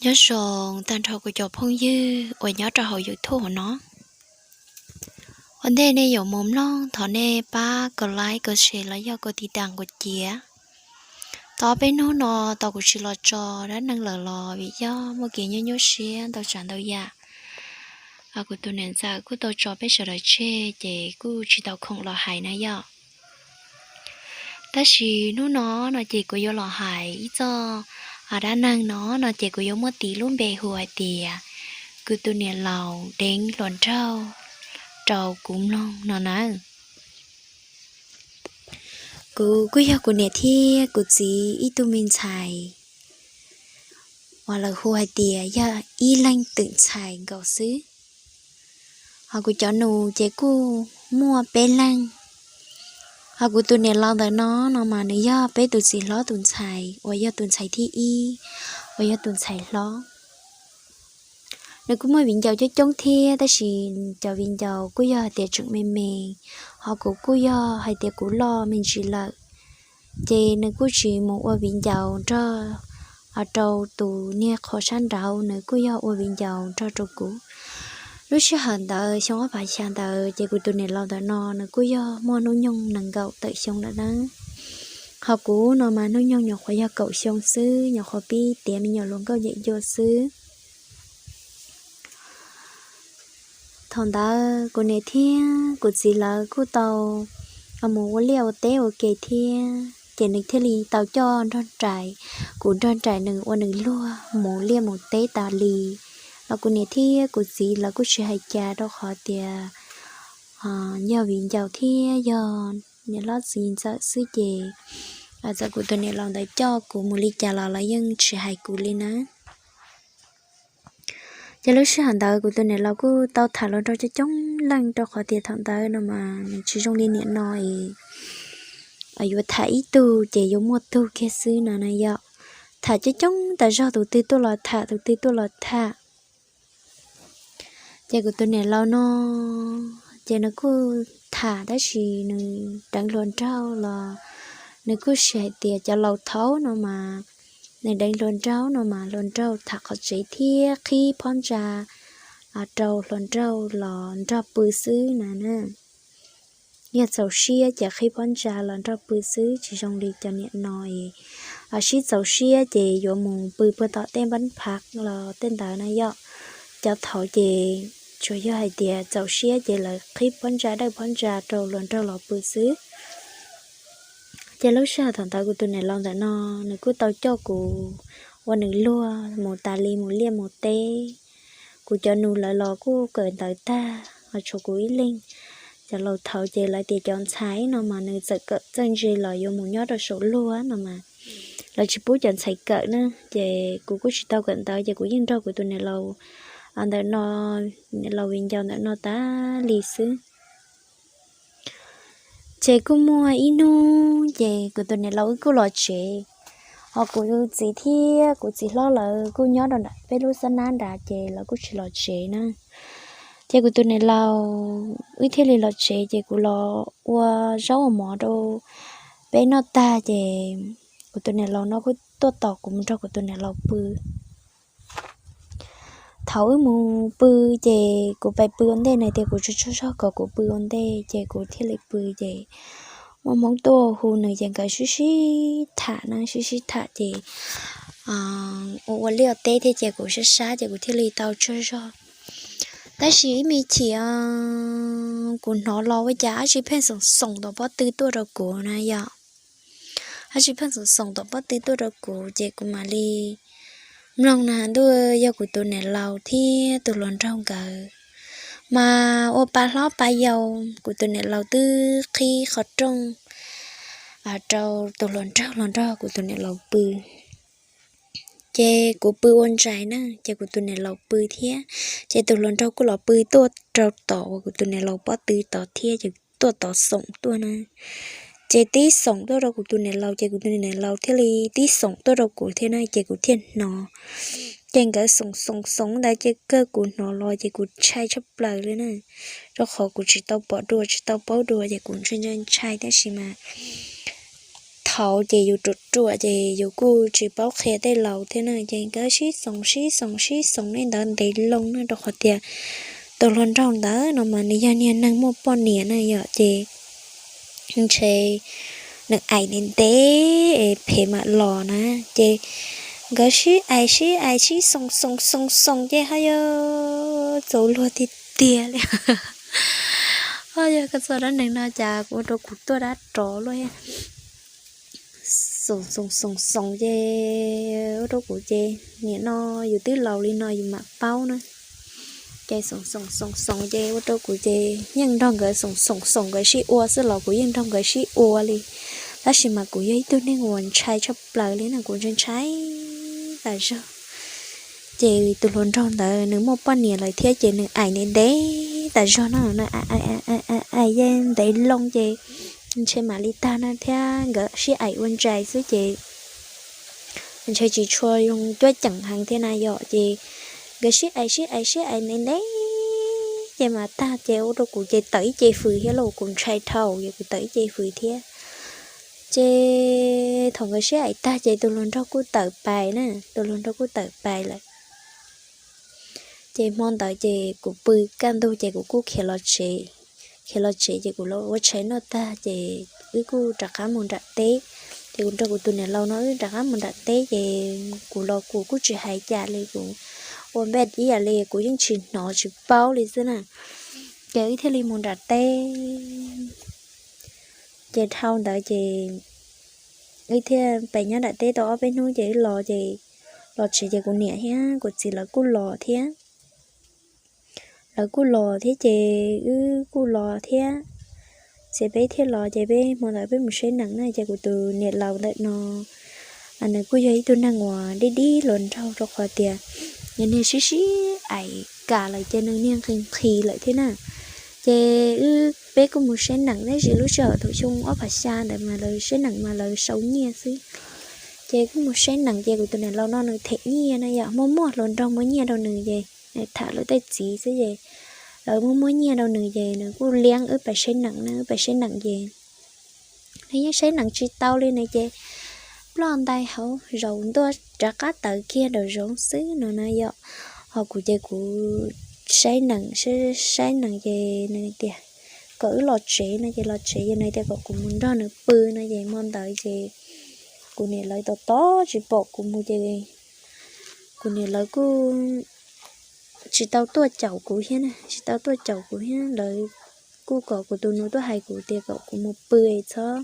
Nyob zoo tag nrho kuv cov phooj ywg uas nyob rau hauv YouTube no. Ua ntej nej yuav mus mloog thov nej pab kos like kos share los yog kos tiv tas kuv cia. Tau peb hnub no tau kuv tsis los tso dab neeg lawm los vim yog muaj kev nyuaj nyuaj siab ntau tsav ntau yam. Kuv tus niam ntxawm kuj tau tso peb sawv daws tseg ces kuj tsis tau khoom los hais na yom. Tab sis hnub no no ces kuv yuav los hais ib txoj dab neeg no no ces kuv yuav muab tis lub npe hu hais tias kuv tus niam laus deev hluas nraug rau kuv mloog no nawb. Kuv kuj yog kuv niam thiab kuv txiv ib tug me ntxhais uas lawv hu hais tias yog ib leeg twm ntxhais nkaus xwb. Ho kuv cov nus ces kuj muaj peb leeg. Ho kuv tus niam laus ntawm no no mas nws yog peb tus txiv hlob tus ntxhais uas yog tus ntxhais thib ib, uas yog tus ntxhais hlob. Nws kuj muaj viv ncaus coob coob thiab tab sis cov viv ncaus kuj yog hais tias tseem me me, ho kuv kuj yog hais tias kuv loj me ntsis lawm. Ces nws kuj tsis mus ua viv ncaus nrog rau tus niag qhua sab nraud, nws kuj yog ua viv ncaus nrog rau kuv. Lub sij hawm ntawd xyoo ob phav xya ntawd ces kuv tus niam laus ntawm no nws kuj yog muaj hnub nyoog nees nkaum tawm xyoo lawm nawb. Ho kuv no mas hnub nyoog nyuam qhuav yog kaum xyoo xwb, nyuam qhuav pib tiav me nyuam hluas nkauj ncem ncua xwb. Thaum ntawd kuv niam thiab kuv txiv lawv kuj tau mus ua liaj ua teb ua ke thiab ces nws thiaj li tau coj nrog nraim, kuv nrog nraim nws ua nws luag mus liaj mus teb tas li. Los kuv niam thiab kuv txiv lawv kuj tsis hais cas rau qhov tias yog viv ncaus thiab yog niam hlob txiv ntxawm xwb ces txawm kuv tus niam laus ntawd coj kuv mus li cas los lawv yeej tsis hais kuv li na. Ces lub sij hawm ntawd kuv tus niam laus kuj tau tham hluas nraug coob coob leej rau qhov tias thaum ntawd no mas nws tsis zoo li niam no es yuav tham ib tug ces yuav muaj tug kiag xwb no na yom. Tham coob coob tas zog, tus twg tuaj los tham, tus twg tuaj los tham. Ces kuv tus niam laus no ces nws kuj tham tab sis nws deev hluas nraug los nws kuj sis hais tias cov laus thaum no mas nws deev hluas nraug no mas hluas nraug tham qhov tsev thiab qhib phab ntsa rau hluas nraug los nrog pw xwb na. Yog txaus siab ces qhib phab ntsa los nrog pw xwb, tsis zoo li cov niam no es sib txaus siab ces yuav mus pw puag tom tej npab phav los tej ntawd na yom. Cov thaud ces tsuas yog hais tias txaus siab ces lawv qhib phab ntsa dawj phab ntsa rau hluas nraug los pw xwb. Ces lub sij hawm thaum ntawd kuv tus niam laus ntawm no nws kuj tau coj kuv ua nws luag mus tas li mus liaj mus teb. Kuv cov nus lawv los kuj kawm ntawv tag ho tshuav kuv ib leeg. Cov laus thaud ces lawv tias cov ntxhais no mas nws txawm kawm txawj ntse los yuav mus nyob rau saum luag no mas lawv tsis pub cov ntxhais kawm na. Ces kuv kuj tsis tau kawm ntawv ces kuv yeej nrog kuv tus niam laus ntawm no, niam laus viv ncaus ntawm no tas li xwb. Ces kuj muaj ib hnub ces kuv tus niam laus wb kuj los tsev, ho kuv txiv thiab kuv txiv hlob lawv kuj nyob rau nram peb lub xab nab nrad ces lawv kuj tsis los tsev na. Ces kuv tus niam laus wb thiaj li los tsev ces kuv los ua zaub ua mov rau peb noj tag ces kuv tus niam laus no kuj tuaj tos kuv mus nrog kuv tus niam laus pw. Thaum wb mus pw ces kuv pais pw ua ntej, nws tias kuv tsaug tsaug zog kom kuv pw ua ntej ces kuv thiaj li pw ces muaj hmoob tuaj hu nws ces nkawd sib sib tham na, sib sib tham ces ua ua liaj ua teb thiab ces kuv sab sab ces kuv thiaj li tau tsaug zog. Tab sis ib me chim kuv hnov los ua cas dab tsi pheej xoom xoom tom pob tw tuaj rau kuv na yom. Dab tsi pheej xoom xoom tom pob tw tuaj rau kuv ces kuv mam li mloog na ntuj, yog kuv tus niam laus thiab tus hluas nraug nkawd mas ua pa hlob pa yau. Kuv tus niam laus twb qhib qhov rooj rau tus hluas nraug los nrog kuv tus niam laus pw. Ces kuv pw ua ntsais na ces kuv tus niam laus pw thiab. Ces tus hluas nraug kuj los pw tuaj rau tom uas kuv tus niam laus pob tw tod thiab ces tuaj tod xoom tuaj na. Ces tib xoom tuaj rau kuv tus niam laus ces kuv tus niam laus thiaj li tib xoom tuaj rau kuv thiab na ces kuv thiaj hnov. Ces nkawd xoom xoom xoom ntawd ces kawg kuv hnov los ces kuv ntshai tshaj plaws li na. Rau qhov kuv tsis tau pom dua tsis tau paub dua ces kuv ntshai ntshai ntshai tab sis mas qhauv ces yus ruam ruam ces yus kuj tsis paub qhia tej laus thiab na, ces nkawd sib xoos sib xoos sib xoos li ntawd ntev loo na, rau qhov tias tus hluas nraug ntawd no mas nws yog niag neeg muaj poj niam na yom, ces ntshe nws aim ntev ntev phem mam los na, ces nkawd sib aim sib aim sib xoos xoos xoos xoos ces ho yog txaus luag tiag tiag li. Ho yog koj txog dab neeg no cas kuv ua rau kuv tuaj dab rov luaj. Xoos xoos xoos xoos ces ua rau kuv ces nim no yus twb laus li no yus mam paub na. Ces xoos xoos xoos xoos ces ua rau kuv ces yeej nrog nkawd xoos xoos xoos nkawd sib ua xwb los kuv yeej nrog nkawd sib ua li. Tab sis mas kuv yog ib tug neeg uas ntshai tshaj plaws li no, kuv ntshai ntshai tas zog. Ces tus hluas nraug ntawd nws muaj poj niam lawm thiab ces nws aim ntev ntev tas zog no, aim yeej ntev loo ces ntshe mam li tag no thiab, nkawd sib aim ua ntsais xwb ces ntshe tsis tshua zoo cuab ceem heev thiab na yom, ces nkawd sib aim sib aim sib aim ntev ntev ces mam tag ces ua rau kuv ces tawm ib ce fws thiab lauj, kuv ntshai dhau ces kuv tawm ib ce fws thiab. Ces thaum nkawd sib aim tag ces tus hluas nraug kuj tawm pais na, tus hluas nraug kuj tawm pais lawm. Ces hmo ntawd ces kuv pw kaj ntug ces kuv kuj khiav los tsev, khiav los tsev ces kuv los ua tshais noj tag ces wb kuj rov qab mus nram teb. Ces kuv nrog kuv tus niam laus no wb rov qab mus nram teb ces kuv los kuv kuj tsis hais cas li, kuv ua npej ib yam li kuv yeej tsis hnov tsis paub li xwb na. Ces wb thiaj li mus nram teb. Ces dhau ntawd ces wb thiaj pem nyob nram teb tau ob peb hnub ces wb los ces, los tsev ces kuv niam thiab kuv txiv lawv kuj los thiab. Lawv kuj los thiab ces wb kuj los thiab. Ces peb thiaj los ces peb hmo ntawd peb mus saib neem na ces kuv tus niam laus ntawm no nws kuj yog ib tug neeg uas dib dib hluas nraug rau qhov tias nws niag sib sib aim kam lawm ces nws niag nqhis nqhis lawm thiab na. Ces wb peb kuj mus saib neem tab sis lub sij hawm thaum xyoo ob phav xya ntawd mas lawv saib neem mas lawv sau nyiaj xwb. Ces kuj mus saib neem ces kuv tus niam laus no nws them nyiaj na yom, muaj muaj hluas nraug muab nyiaj rau nws ces tham lawv tej txiv xwb ces lawv muab muab nyiaj rau nws ces nws kuj liab wb pais saib neem na, wb pais saib neem ces nws yeej saib neem tsis tau li na ces ploj ntais hauv zaum ntuj rov qab tawm kiag nraum zoov xwb no na yom. Ho kuv ces kuv saib neem, saib neem ces nws tias kom wb los tsev no ces los tsev ces nws tias kom kuv mus nrog nws pw no ces hmo ntawd ces kuv niam lawv tos tos tsis pom kuv mus ces kuv niam lawv kuj tsis tau tuaj caum kuv thiab, tsis tau tuaj caum kuv thiab, lawv kuj kom kuv tus nus tuaj hais kuv tias kom kuv mus pw txhob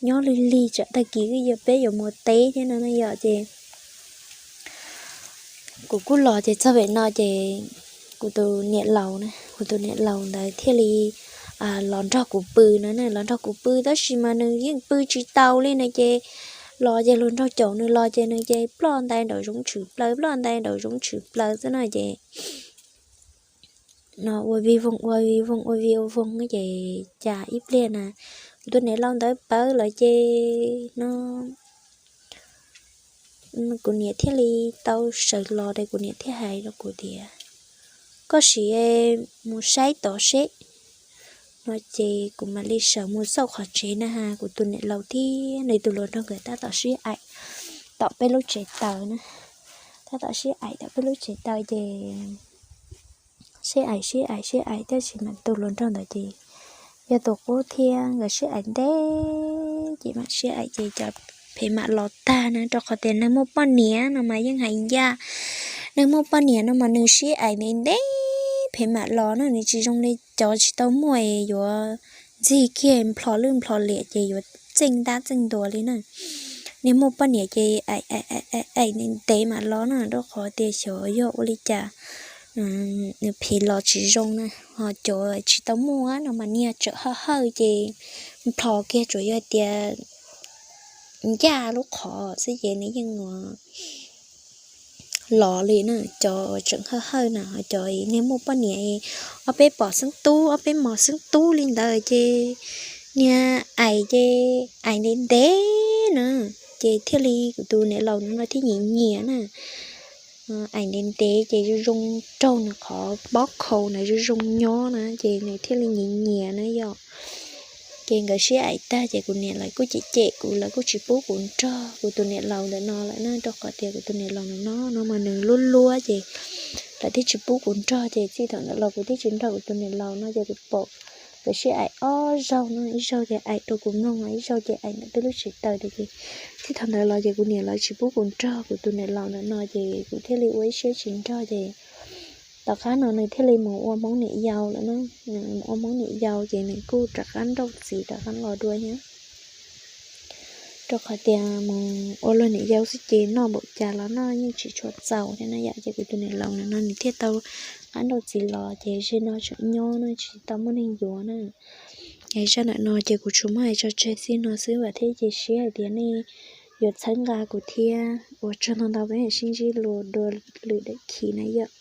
nyob lig lig tsam tag kis wb yuav peb yuav mus teb thiab no na yom ces kuv kuj los ces txog pem no ces kuv tus niam laus na, kuv tus niam laus ntawd thiaj li los nrog kuv pw no, los nrog kuv pw tab sis mas nws yeej pw tsis tau li no ces los ces hluas nraug caum nws los ces nws ces ploj ntais nraum zoov tshwm plaws, ploj ntais nraum zoov tshwm plaws xwb no ces no ua vij voog ua vij voog ua vij ua voog ces cas ib pliag na kuv tus niam laus ntawd pawv lawm ces no kuv niam thiaj li tau sawv los ces kuv niam thiaj hais rau kuv tias koj sim mus saib tod seb no ces kuv mam li sawv mus xauj qhov tsev na ha. Kuv tus niam laus thiab nws tus hluas nraug nkawd tab tom sib aim tom peb lub tsev taws na, tab tom sib aim tom peb lub tsev taws ces sib aim sib aim sib aim tab sis mas tus hluas nraug ntawd ces yog tus qub thiab nkawd sib aim ntev ces mam sib aim ces cov phem mam los tag na, rau qhov tias neeg muaj poj niam no mas yeej hais ncaj, neeg muaj poj niam no mas nws sib aim ntev ntev phem mam los na, nws tsis zoo li cov tsis tau muaj es yuav ntxig kiag nplho lwj nplho liam ces yuav txeej ntab txeej ntuas li na. Neeg muaj poj niam ces aim ntev ntev mam los na, rau qhov tias xyov yog ua li cas nws phem los tsis zoo na. Ho cov tsis tau muaj no mas niag tsawm hawj hawj ces nplho kiag tsuas yog tias ncaj lub qhov xwb ces nws yeej los li na. Cov tseem hawj hawj na, ho cov niag muaj poj niam ob peb pom xeeb tub ob peb mos xeeb tub li ntawd ces niag aim ces aim ntev ntev na, ces thiaj li kuv tus niam laus no thiaj nyiam nyiam na. Aim ntev ntev ces zoo zoo raug nws qhov pob khaus na zoo zoo nyob na ces nws thiaj li nyiam nyiam na yom. Ces nkawd sib aim tag ces kuv niam lawv kuj cem cem kuv, lawv kuj tsis pub kuv nrog kuv tus niam laus ntawm no lawm na, rau qhov tias kuv tus niam laus ntawm no no mas nws luab luab ces lawv thiaj tsis pub kuv nrog. Ces txij thaum ntawd los kuv thiaj tsis nrog kuv tus niam laus no ces kuv pom nkawd sib aim ob zaug no, ib zaug ces aim rau kuv mloog, ib zaug ces aim ntawm peb lub tsev taws. Ces txij thaum ntawd los ces kuv niam lawv tsis pub kuv nrog kuv tus niam laus ntawm no ces kuv thiaj li ua ib siab tsis nrog. Ces tom qab no nws thiaj li mus ua Hmoob niam yau lawm na. Nws mus ua Hmoob niam yau ces nws kuj rov qab nrauj txiv rov qab los dua thiab. Rau qhov tias mus ua luag niam yau xwb ces noj npaum cas los noj yeej tsis tshua txaus thiab na yom. Ces kuv tus niam laus ntawm no nws thiaj tau qab nrauj txiv los ces ze no tseem nyob na, tsis tau muaj neeg yuav na. Zaj ntawm no ces kuv tsuas muab hais tso tseg xij no xwb, vam thiab cia siab hais tias nej yuav txhawb nqa kuv thiab. Ua tsaug ntau ntau, peb mam sib ntsib dua lwm daim khi na yom.